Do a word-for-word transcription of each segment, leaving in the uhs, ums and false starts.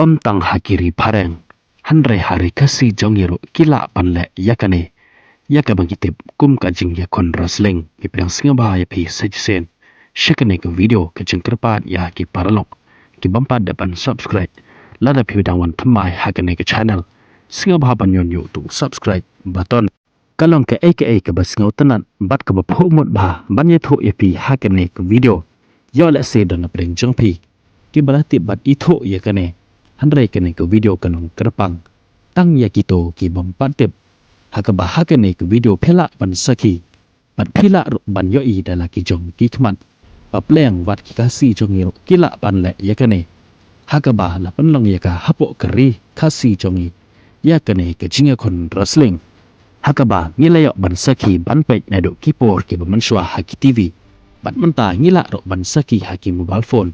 Ym tang ha ki ri phareng, hynrei ha ri Khasi jong ngi ruh ki lah ban leh ïa kane, ïa kaba ngi tip kum ka jingïakhun wrestling. Ngi pdiang sngewbha ïa phi sa shisien sha kane ka video, ka jingkyrpad ïa ki paralok ki bym pat dep ban subscribe, lada phi dang wan thymmai ha kane ka channel, sngewbha ban ñion ïa utu u subscribe button. Ka long kaei kaei kaba sngewtynnat bad kaba phuh mut bha ban ïathuh ïa phi ha kane ka video. Ïoh lehse don na pdeng jong phi kiba la tip bad ithuh ïa kane, hynrei kane ka video ka long kyrpang tang ïa kito ki bym pat tip. Ha kaba ha kane ka video phi lah ban sakhi bad phi lah ruh ban ïohi da la ki jong ki khmat ba pleng wat ki Khasi jong ngi ruh ki lah ban leh ïa kane. Ha kaba la pynlong ïa ka hapoh ka ri Khasi jong ngi ïa kane ka jingïakhun wrestling. Ha kaba ngi la ïoh ban sakhi ban peit naduh ki por kiba mynshuwa ha ki T V bad mynta ngi lah ruh ban sakhi ha ki mobile phone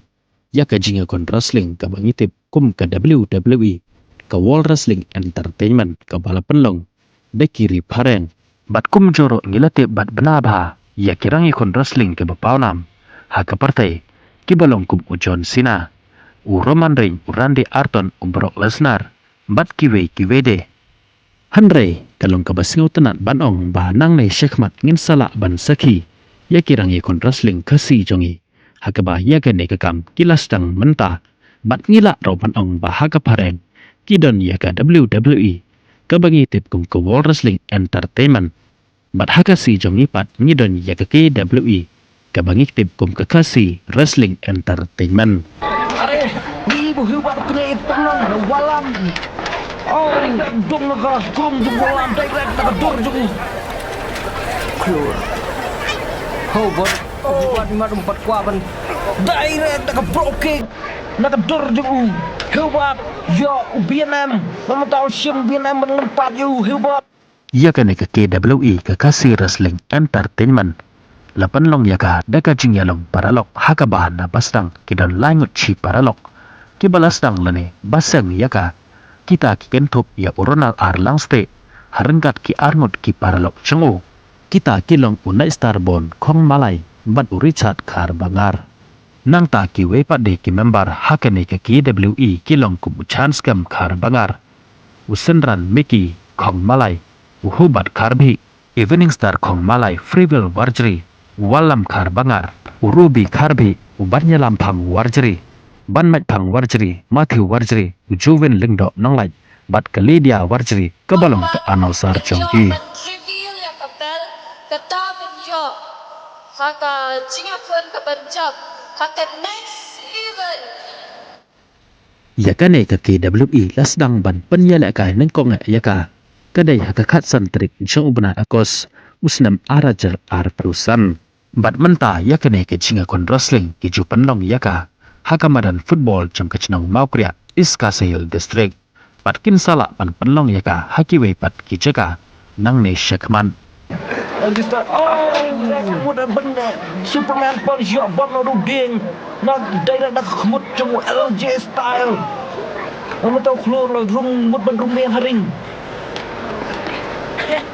ïa ka jingïakhun wrestling kaba ngi tip kum ka W W E, ka World Wrestling Entertainment, kaba la pynlong da ki ri phareng. Bad kumjuh ruh ngi la tip bad bna bha ïa ki rangïakhun wrestling kiba paw nam ha ka pyrthei, kiba long kum u John Cena, u Roman Reigns, u Randy Orton, u Brock Lesnar bad kiwei kiwei de. Hynrei ka long kaba sngewtynnat ban ong ba nangne shakhmat ngin sa lah ban sakhi ïa ki rangïakhun wrestling Khasi jong ngi ha kaba ïa kane ka kam ki la sdang mynta. Bad ngi lah ruh ban ong ba ha ka phareng ki don ïa ka W W E, kaba ngi tip kum ka World Wrestling Entertainment. Bad ha Khasi jong ngi pat ngi don ïa ka K W E, kaba ngi tip kum ka Khasi Wrestling Entertainment. Are, ni bu hiu bat kre pernah na walam. Oh, dong na ka kong dong walam direct na ka dur dong. Klur. Ho bot, oh, bat ni mat umpat kwa ban. Direct na ka bro kick na ka dur dong. Hiu bat, yo, u B N M. Mama tau shim B N M ban lempat yo, hiu bat. Ïa kane ka K W E, ka Khasi Wrestling Entertainment, la pynlong ïa ka da ka jingïalong paralok ha kaba na ba sdang ki don lai ngut shi paralok kiba la sdang lane ba seng ïa ka. Kita ki kynthup ïa u Ronald R Langstieh ha ryngkat ki ar ngut ki paralok jong u. Kita ki long u Nightstar Born Khongmalai bad u Richard Kharbangar. Nangta kiwei pat de ki member ha kane ka K W E ki long kum u Chance Kam Kharbangar, u Synran Mickey Khongmalai, u Hubert Kharbhih, Evening Star Khongmalai, Freewill Warjri, u Wallam Kharbangar, u Ruby Kharbhih, u Banyalamphang Warjri, Banmaitphang Warjri, Matthew Warjri, u Juvin Lyngdoh Nonglait bad ka Lydia Warjri kaba long ka announcer jong ki. Ban reveal ïa ka belt kata ban ïoh ha ka jingïakhun ka ban jop ha ka next event. Ïa kane ka K W E la sdang ban pynïalehkai nyngkong eh ïa ka, ka dei ha ka khatsan tarik jong u bnai August u snem ar hajar arphew san. Bad mynta ïa kane ka jingïakhun wrestling ki ju pynlong ïa ka ha ka madan football jong ka chnong Mawkriah, East Khasi Hills District. Bad kin sa lah ban pynlong ïa ka ha kiwei pat ki jaka nangne shakhmat. Superman Punch ïoh bam na u ding. Na direct na ka khmut jong u L J Style. Nga mynta u khlur la rung mut ban rung miang ha ring.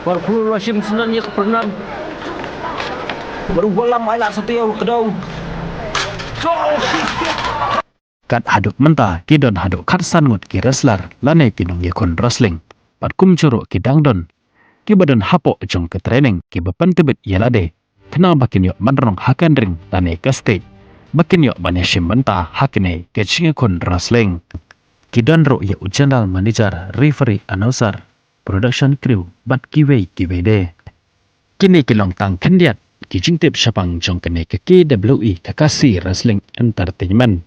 Wan khlur la shim snan ïa ka pyrnam. Baru balam ai lad satia u kdaw. Kat haduh mynta ki don haduh khatsan ngut ki wrestler lane ki nongïakhun wrestling. Bad kumjuh ruh ki dang don kiba don hapoh jong ka training kiba pyntbit ïa lade khnang ba kin ïoh ban rong ha ka ring lane ka stage ba kin ïoh ban ïashim bynta ha kane ka jingïakhun wrestling. Ki don ruh ïa u general manager, referee, announcer, production crew bad kiwei kiwei de. Kine ki long tang khyndiat ki jingtip shaphang jong kane ka K W E, ka Khasi Wrestling Entertainment,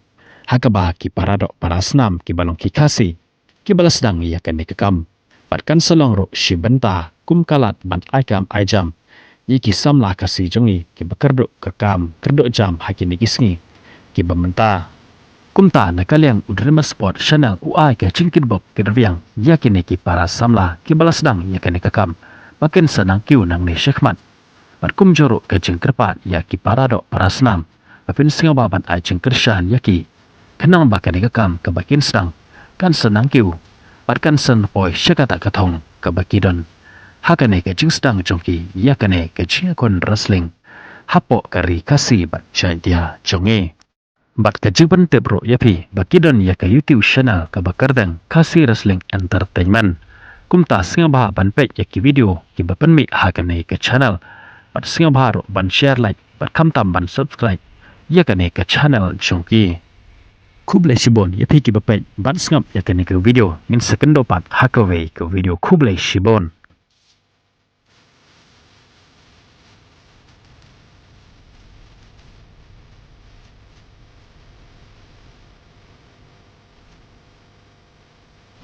ha kaba ki para doh para snam kiba long ki Khasi kiba la sdang ïa kane ka kam. Bad kan sa long ruh shi bynta kum ka lad ban ai kam ai jam ïa ki samla Khasi jong ngi kiba kyrduh kyrkam kyrduh jam ha kine ki sngi kiba mynta. Kumta na ka liang u Dreamer Sport Channel u ai ka jingkitbok kitrwiang ïa kine ki para samla kiba la sdang ïa kane ka kam ba kin sa nang kiew nangne shakhmat. Bad kumjuh ruh ka jingkyrpad ïa ki para doh para snam ba phin sngewbha ban ai jingkyrshan ïa ki khnang ba kane ka kam kaba kin sdang kan sa nang kiew bad kan sa poi sha kata ka thong kaba ki don ha kane ka jingsdang jong ki ïa kane ka jingïakhun wrestling hapoh ka ri Khasi bad Jaiñtia jong ngi. Bad ka jingpyntip ruh ïa phi ba ki don ïa ka YouTube channel kaba kyrteng Khasi Wrestling Entertainment. Kumta sngewbha ban peit ïa ki video kiba pynmih ha kane ka channel. Bad sngewbha ruh ban share, like bad khamtam ban subscribe ïa kane ka channel jong ki. Khublei shibun ïa phi kiba peit bad sngap ïa kane ka video. Ngin sa kynduh pat ha kawei ka video. Khublei shibun.